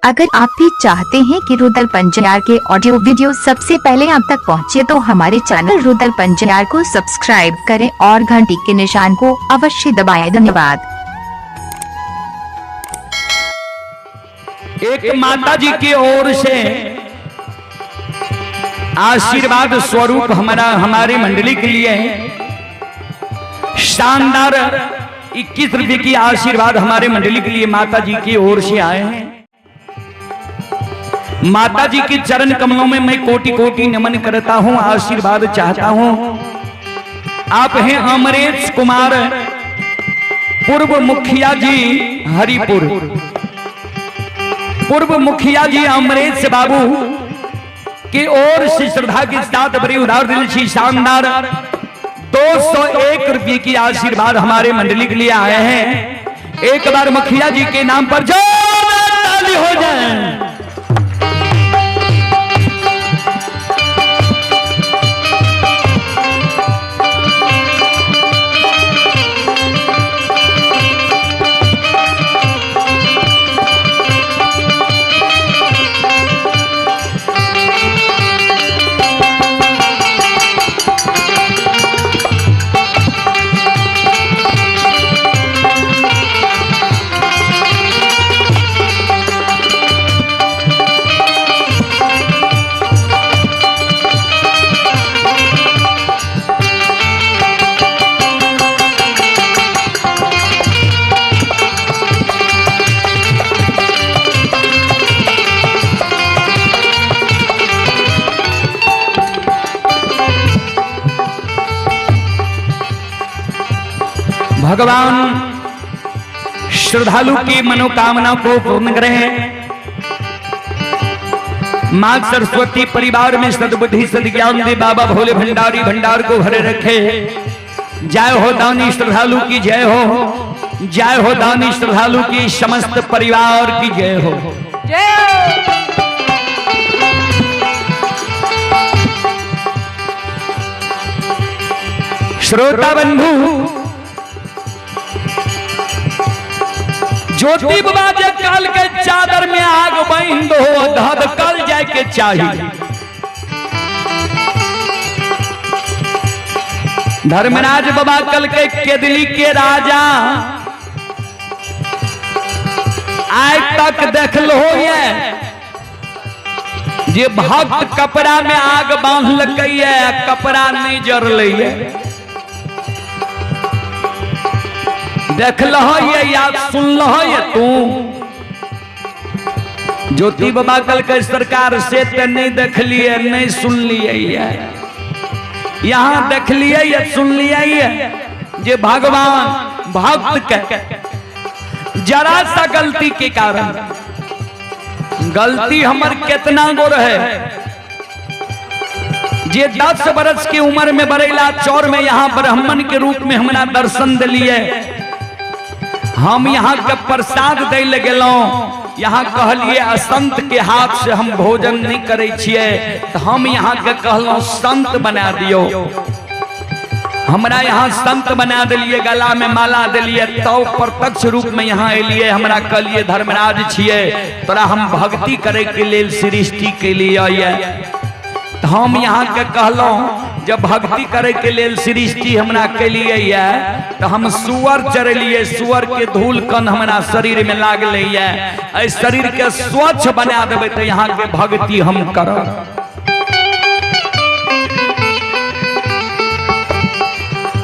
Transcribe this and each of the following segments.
अगर आप भी चाहते हैं कि रुदल पंजियार के ऑडियो वीडियो सबसे पहले आप तक पहुंचे तो हमारे चैनल रुदल पंजियार को सब्सक्राइब करें और घंटी के निशान को अवश्य दबाएं। धन्यवाद। एक माता जी की ओर से आशीर्वाद स्वरूप हमारा हमारी मंडली के लिए शानदार 21 रुपए की आशीर्वाद हमारे मंडली के लिए माता जी की ओर से आए हैं। माता जी के चरण कमलों में मैं कोटि कोटि नमन करता हूं, आशीर्वाद चाहता हूं। आप हैं अमरेश कुमार, पूर्व मुखिया जी हरिपुर, पूर्व मुखिया जी अमरेश बाबू की ओर से श्रद्धा के साथ बड़ी उदार दिल से शानदार 201 रुपये की आशीर्वाद हमारे मंडली के लिए आए हैं। एक बार मुखिया जी के नाम पर जोरदार ताली हो जाए। भगवान श्रद्धालु की मनोकामना को पूर्ण करें। मां सरस्वती परिवार में सद्बुद्धि सद्ज्ञान दे बाबा भोले भंडारी भंडार को भरे रखे। जय हो दानी श्रद्धालु की जय हो, जय हो दानी श्रद्धालु की समस्त परिवार की जय हो। जय हो। श्रोता बंधु, ज्योति बाबा जे काल के चादर में आग बंद हो धधकल जाए के चाहिए। धर्मराज बाबा कल के केदली के राजा आज तक देख लो ये जे भक्त कपड़ा में आग बांध लकै कपड़ा नहीं जरलै देख लहो ये या सुन लहो ये तू। ज्योति बाबा कल के सरकार से ते नहीं देख लिए नहीं सुन लिए, यहां देख लिए या सुन लिए ये जे भगवान भक्त के जरा सा गलती के कारण, गलती हमर कितना गो रहे जे 10 बरस की उम्र में बरेला चौर में यहाँ ब्राह्मण के रूप में हमरा दर्शन दिलिए। हम यहाँ के प्रसाद दे ले गेलौं, यहाँ कहलिए असंत के हाथ से हम भोजन नहीं करे छिए, तो हम यहाँ के कहलौं संत बना दियो। हमरा यहाँ संत बना दिलिए, गला में माला दिलिए, तो प्रत्यक्ष रूप में यहाँ एलिए। हमरा कहलिए धर्मराज छिए तोरा हम भक्ति करे के लेल सृष्टि के लिए ये। तो हम यहाँ के कहलौं जब भक्ति करे के लेल सृष्टि हमरा के लिए ये, तो हम सुअर चढ़लिए, सुअर के धूल कण हमरा शरीर में लागले ये, एहि शरीर के स्वच्छ बना देबै तो यहाँ के भक्ति हम करब।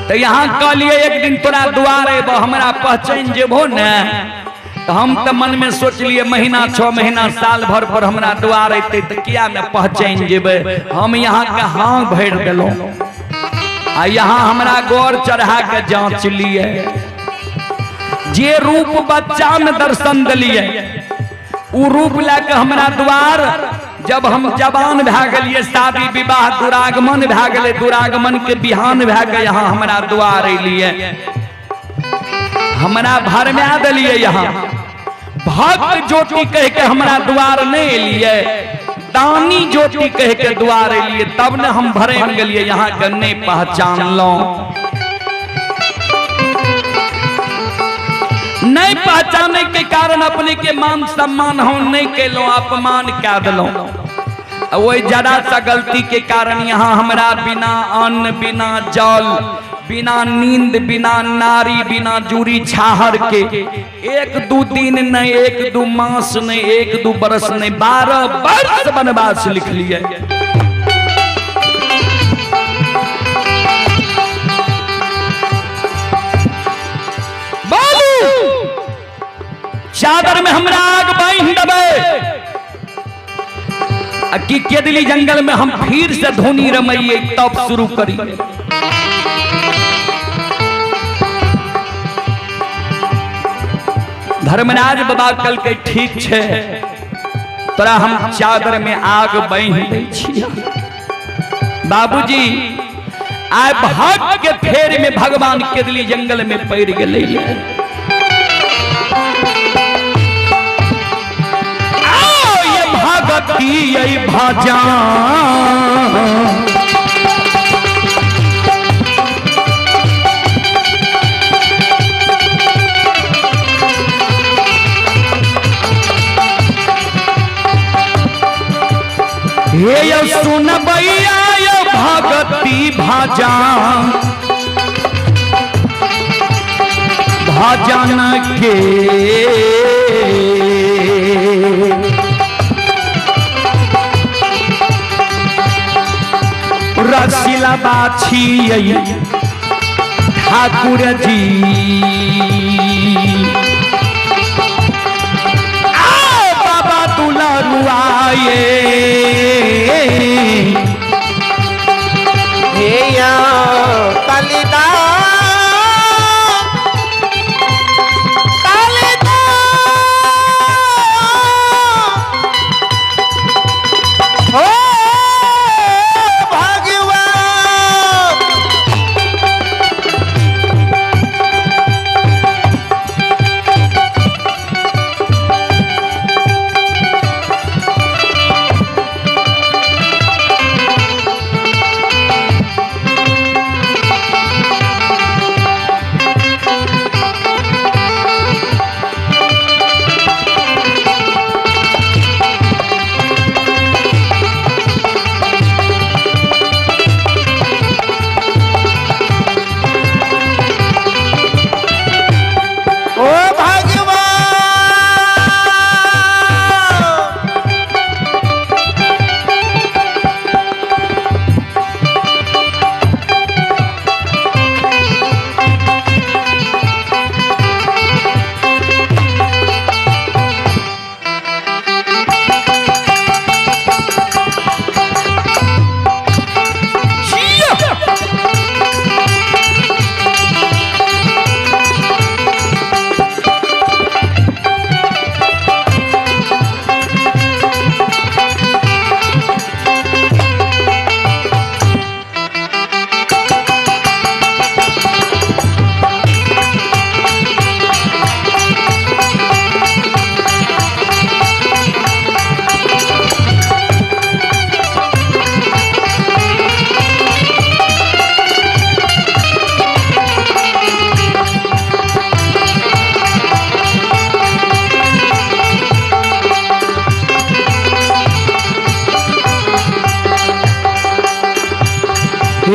तो यहाँ कहलिए एक दिन तोरा द्वार अयबो हमरा पहचान जेबो ने। तो हम तो मन में सोचलिए महीना 6 महीना साल भर पर हमरा द्वार अयतै तो किया ने पहचान जेबै। हम यहाँ के हाँ भरि देलहुँ आ यहाँ हमरा गौर चढ़ा के जांच लिए। जे रूप बच्चा में दर्शन दिलिए उ रूप लए के हमरा द्वार जब हम जवान भए गेलिए, शादी विवाह दुरागमन भए गेलै, दुरागमन के बिहान भए के यहाँ हमरा द्वार अयलिए, हमरा भरमा देलिए। यहाँ भक्त ज्योति कह के हमरा द्वार नहीं एलिए, दानी ज्योति कह के द्वार एलिए, तब ने हम भरम गेलिए, यहाँ के नहीं पहचानलहुँ। नहीं नहीं पहचाने के कारण अपने के मान सम्मान हम नहीं केलहुँ, अपमान कए देलहुँ। वही जरा सा गलती के कारण यहाँ हमरा बिना अन्न, बिना जल, बिना नींद, बिना नारी, बिना जूरी छाहर के 1-2 दिन नहीं, 1-2 मास नहीं, 1-2 बरस नहीं, 12 वर्ष वनवास लिख लिए। बालू चादर में हमरा आग बांध देबै आ कि केदली जंगल में हम फिर से धोनी रमैये तब शुरू करिए। धर्मराज बाबा कल के ठीक छे, तोरा हम चादर में आग बांध दै छियै। बाबूजी आइ भाग के फेर में भगवान केदली जंगल में पड़ गेलै। ये भगती ये भजन हे यो सुनबैया यो भगती भजन भजन के रसिला बाछी ठाकुर जी। आओ बाबा दुलारुआए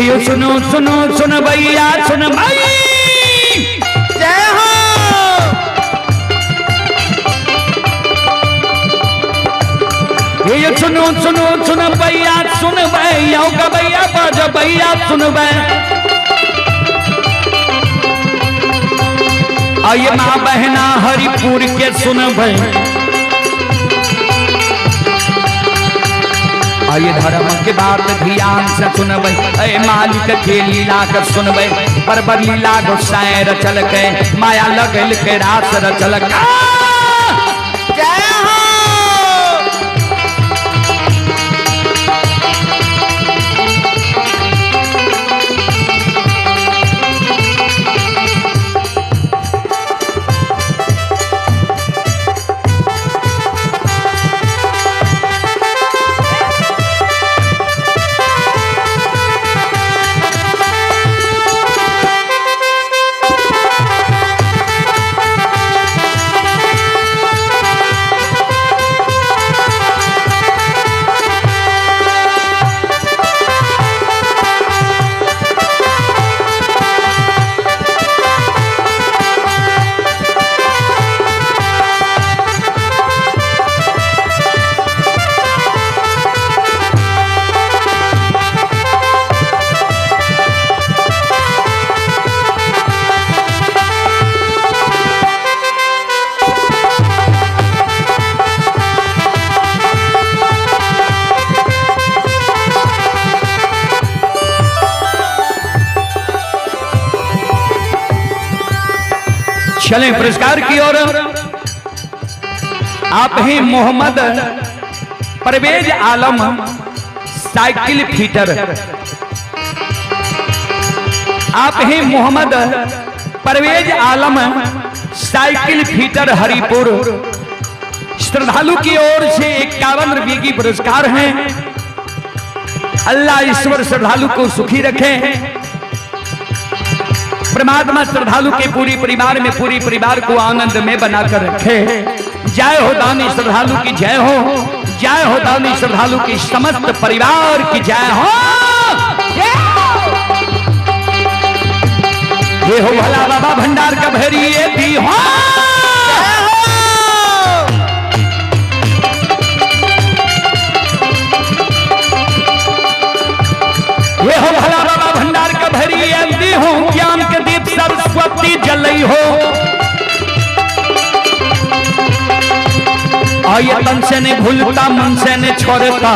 ये सुनो सुनो सुन भैया सुन भाई जय हो। ये सुनो सुनो सुन भैया सुन भैया का भैया बाज भैया सुन भैया। आइए माँ बहना हरिपुर के सुन भाई, आइए धर्म के बात ध्यान से सुनबै, अय मालिक के लीला के सुनबै। बरबर लीला गोसाई रचल के, माया लगल के रास रचल के। जय हो। चलें पुरस्कार की ओर। आप ही मोहम्मद परवेज आलम साइकिल फिटर, आप ही मोहम्मद परवेज आलम साइकिल फिटर हरीपुर श्रद्धालु की ओर से 51 रुपये की पुरस्कार हैं। अल्लाह ईश्वर श्रद्धालु को सुखी रखे। परमात्मा श्रद्धालु के पूरी परिवार में पूरी परिवार को आनंद में बनाकर रखे। जय हो दानी श्रद्धालु की जय हो, जय हो दानी श्रद्धालु की समस्त परिवार की जय हो। ये हो भला बाबा भंडार का भैरी ये दी हो। ये हो भला बाबा भंडार का भैरी ये दी हो। ज्ञान के दीप सरस्वती जलई हो। आये तन से नहीं भूलता मन से नहीं छोड़ता।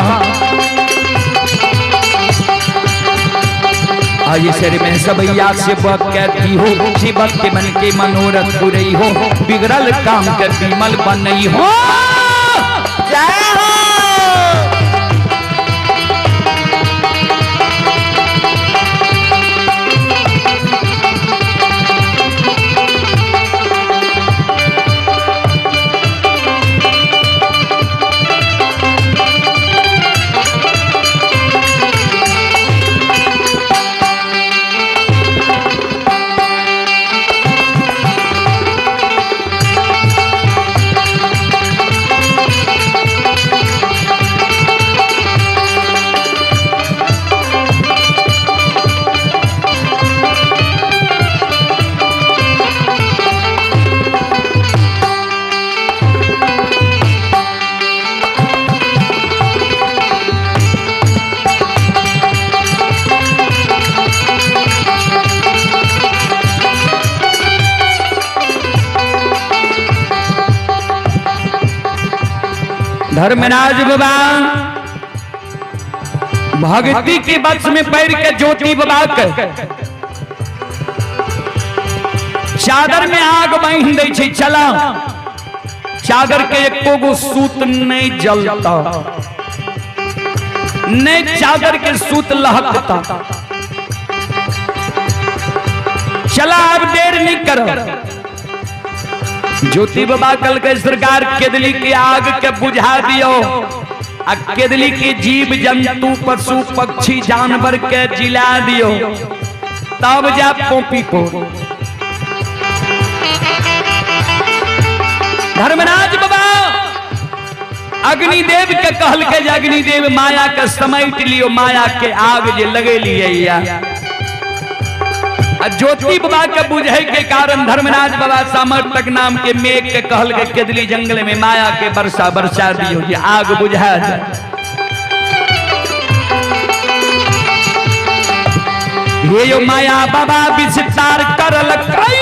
आये सिर में सबैया शिव कहती हो, शिव के मन के मनोरथ पुरई हो, बिगड़ल काम के बिमल बनई हो। जय हो। धर्मराज बाबा भक्ति के बस में पैर के ज्योति बाबा के चादर में आग बांध दै छै। चला चादर के एको गो सूत नहीं जलता, नहीं चादर के सूत लहकता। चला अब देर नहीं करो। ज्योति बाबा कल के सरकार केदली की आग के बुझा दियो आ केदली के जीव जंतु पशु पक्षी जानवर के जिला दियो, तब जा पोपी को। धर्मराज बाबा अग्निदेव के कहल के जे अग्निदेव माया के समेट लियो, माया के आग जे लगे लिए। ज्योति बाबा के बुझे के कारण धर्मराज बाबा सामर्थक नाम के मेघ के कहल के केदली जंगल में माया के वर्षा बरसा दियो, ये आग बुझा जाए। ये यो माया बाबा विस्तार करल कई।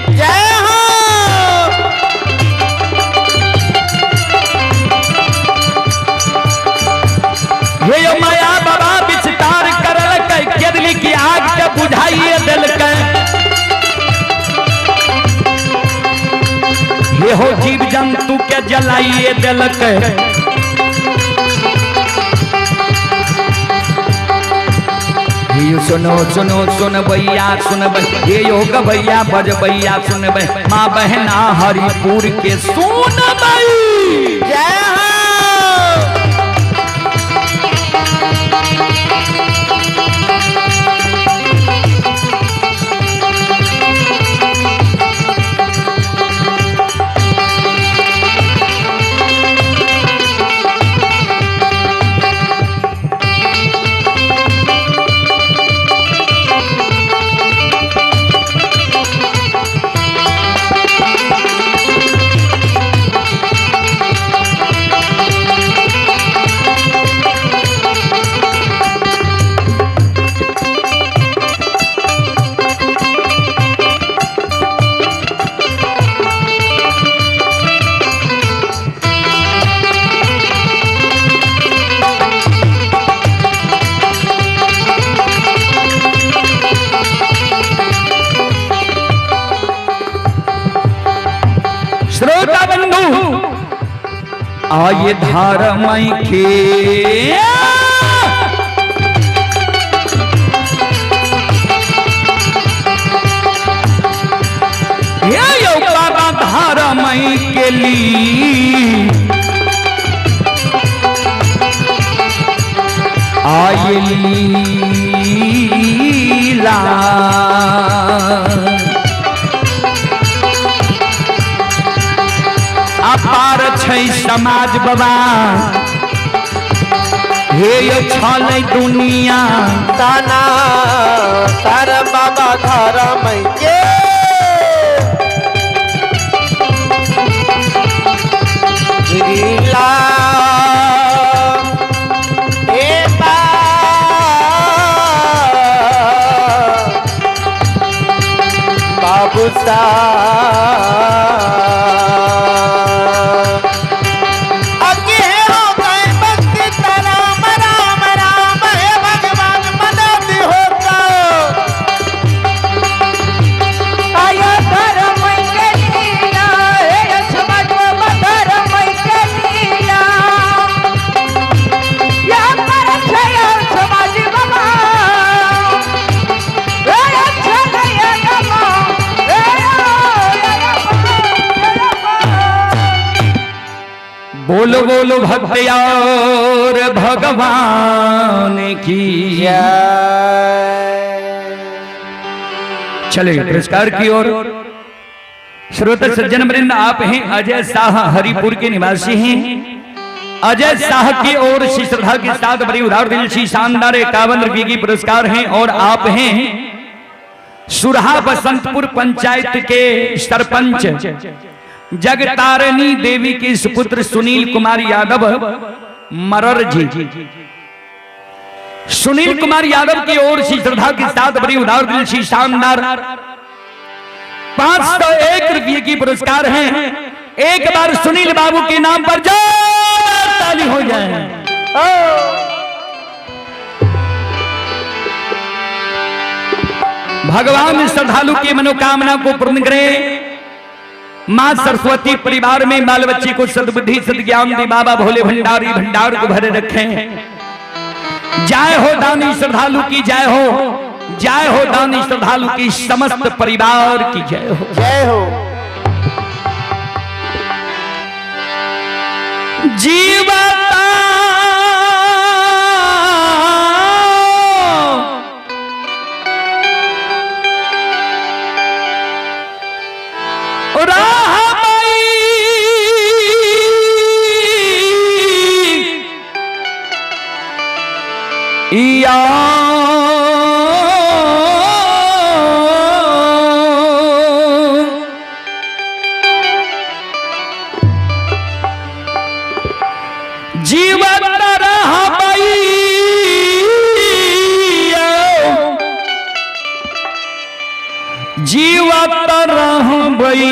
जय हो। ये यो माया बाबा विस्तार करल कई, केदली की आग के बुझाइए दिलकै। ये हो जीव जंतु के जलाइए दिलकै। ये सुनो सुनो सुन भैया सुन ये योग भैया बजबैया सुनबै माँ बहना हरिपुर के सुनबै। जय हो। आय धर्म के हे यौ बाबा धर्म के ली आय लीला। अपार छै समाज बाबा, हे यौ छलै दुनिया ताना तार बाबा धर्म के लीला। हे बाबू सा अगे हो गए भक्ति राम राम राम हे भगवान मदद हो आया धर्म के लीला, हे समाज बाबा धर्म के लीला। या पर छय समाज बाबा, हे छलय बाबा, हे बोलो बोलो भक्तियार भगवान की। जय। चले पुरस्कार की ओर। श्रोता सज्जन वृंद, आप हैं अजय शाह, हरिपुर के निवासी हैं। अजय शाह की ओर से श्रद्धा के साथ बड़ी उदार दिल सी शानदार 51 रुपये की पुरस्कार हैं। और आप हैं सुरहा बसंतपुर पंचायत के सरपंच जगतारिणी देवी के सुपुत्र सुनील कुमार यादव मरर जी। सुनील कुमार यादव की ओर से श्रद्धा के साथ बड़ी उदार दिल सी शानदार 501 रुपये की पुरस्कार हैं। एक बार सुनील बाबू के नाम पर जोरदार ताली हो जाए। भगवान श्रद्धालु की मनोकामना को पूर्ण करें। मां सरस्वती परिवार में बाल बच्चे को सद्बुद्धि सद्ज्ञान दे। बाबा भोले भंडारी भंडार को भरे रखें। जय हो दानी श्रद्धालु की जय हो, जय हो दानी श्रद्धालु की समस्त परिवार की जय हो। जय हो। जीवता रहमई या जीवत रहबई जीवत रहबई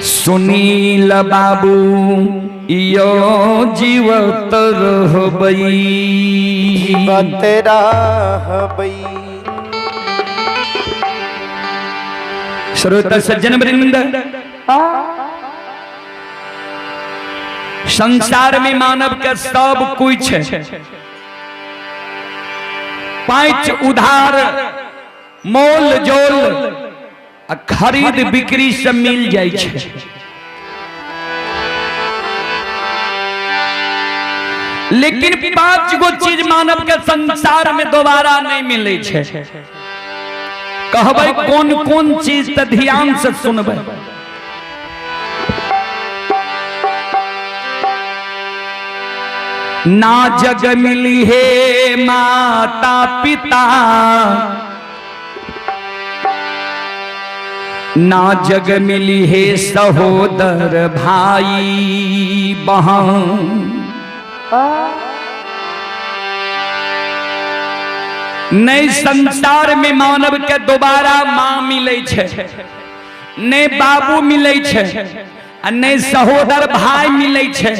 सुनील बाबू यो जीवत रहबई। जीवत रहबई। श्रोता सज्जन वृंद, संसार में मानव के सब कुछ पांच उधार मोल जोल आ खरीद बिक्री से मिल जाय छै। लेकिन 5 गो चीज मानव के संसार में दोबारा नहीं मिले छै। कहबै कौन कौन चीज त ध्यान से सुनबै। ना जग मिली हे माता पिता, ना जग मिली हे सहोदर भाई बहन, नहीं संसार में मानव के दोबारा मां मिले छे, नहीं बाबू मिले छे, नहीं सहोदर भाई मिले छे,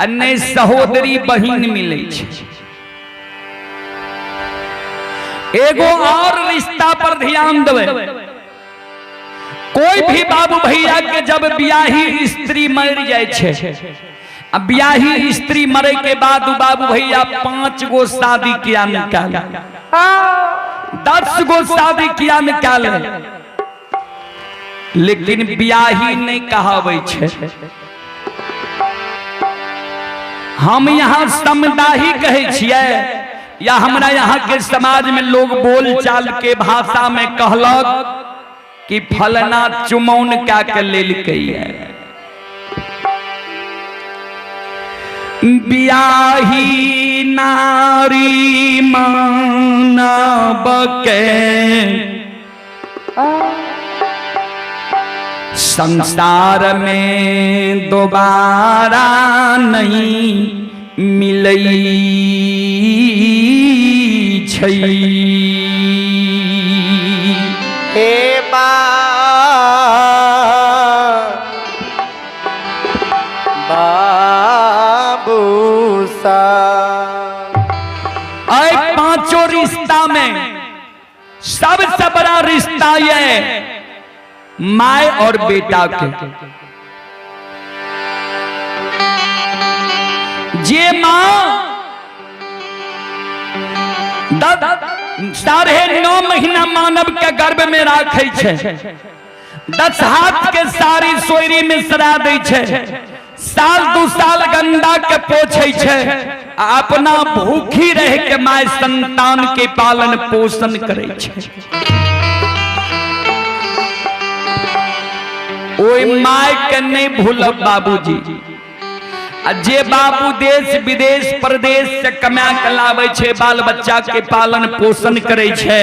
नहीं सहोदरी बहिन मिले छे। एगो और रिश्ता पर ध्यान देवे। कोई भी बाबू भैया के जब बियाही स्त्री मर जाए छे, अब बियाही स्त्री मरे के बाद बाबू भैया 5 गो शादी किया निकाल, 10 गो शादी किया निकाल, लेकिन बियाही नहीं कहावे छे। हम यहाँ समदाही कहे छियै या हमरा यहाँ के समाज में लोग बोल चाल के भाषा में कहलक कि फलना चुमौन क्या के लेलकै है। बियाही नारी मानव के संसार में दोबारा नहीं मिलई छै। हे बाबू सा ऐ पांचों रिश्ता में सबसे बड़ा रिश्ता यह my और बेटा के। जे माँ 9.5 महीना मानव के गर्भ में राखे छे, 10 हाथ के सारी सोयरी में सरा दै छे, साल 2 साल गंदा के पोछे छे, अपना भूखी रह के my संतान के पालन पोषण करे छे। ओई my के नहीं भूलब बाबूजी। जे बाबू देश विदेश प्रदेश से कमा के लावे छे, बाल बच्चा के पालन पोषण करे छे,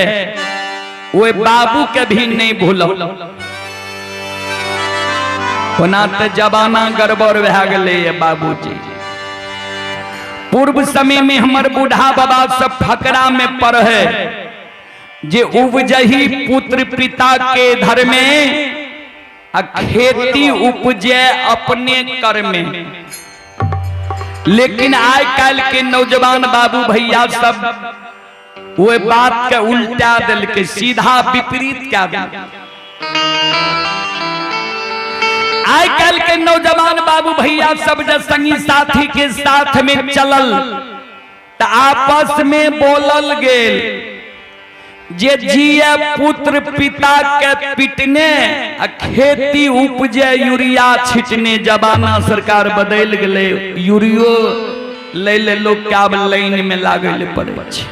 ओई बाबू के भी नहीं भूलब। ओना त जमाना गड़बड़ भए गेलै बाबूजी। पूर्व समय में हमर बूढ़ा बाबा सब फकरा में पढ़े जे उपजही पुत्र पिता के धर में आ खेती उपजे अपने कर में। लेकिन आइ काल्हि के नौजवान बाबू भैया सब वो बात के उल्टा दिल के सीधा विपरीत क्या दिल। आइ काल्हि के नौजवान बाबू भैया सब जब संगी साथी के साथ में चलल त आपस में बोलल गेल जे जिए पुत्र पिता के पिटने आ खेती उपजे यूरिया छिटने। जमाना सरकार बदल गेलै, यूरियो लै ले लोग के आब लाइन में लागै ले पड़ै छै।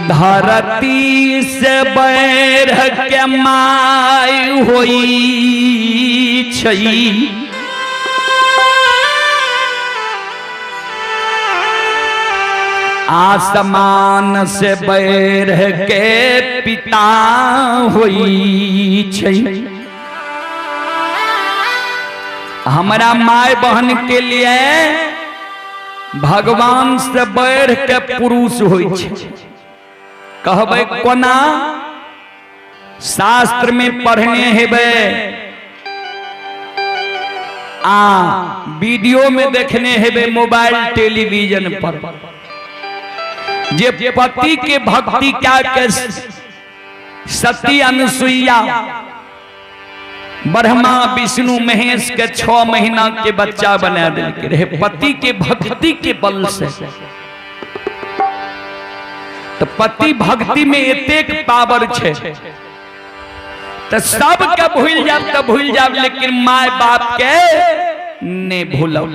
धरती से बैर के my होई छै, आसमान से बैर के पिता होई छै। हमरा my बहन के लिए भगवान से बैर के पुरुष होई छै। कहबै कोना? शास्त्र में पढ़ने हेबै आ वीडियो में देखने हेबै मोबाइल टेलीविजन पर, जे पति के भक्ति क्या के सती अनुसुईया ब्रह्मा विष्णु महेश के 6 महीना के बच्चा बना दिल रहे पति के भक्ति के बल से। तो पति भक्ति में एतेक पावर छे तो सबके भूल जाब तो भूल जाब, लेकिन my बाप के नहीं भूलब।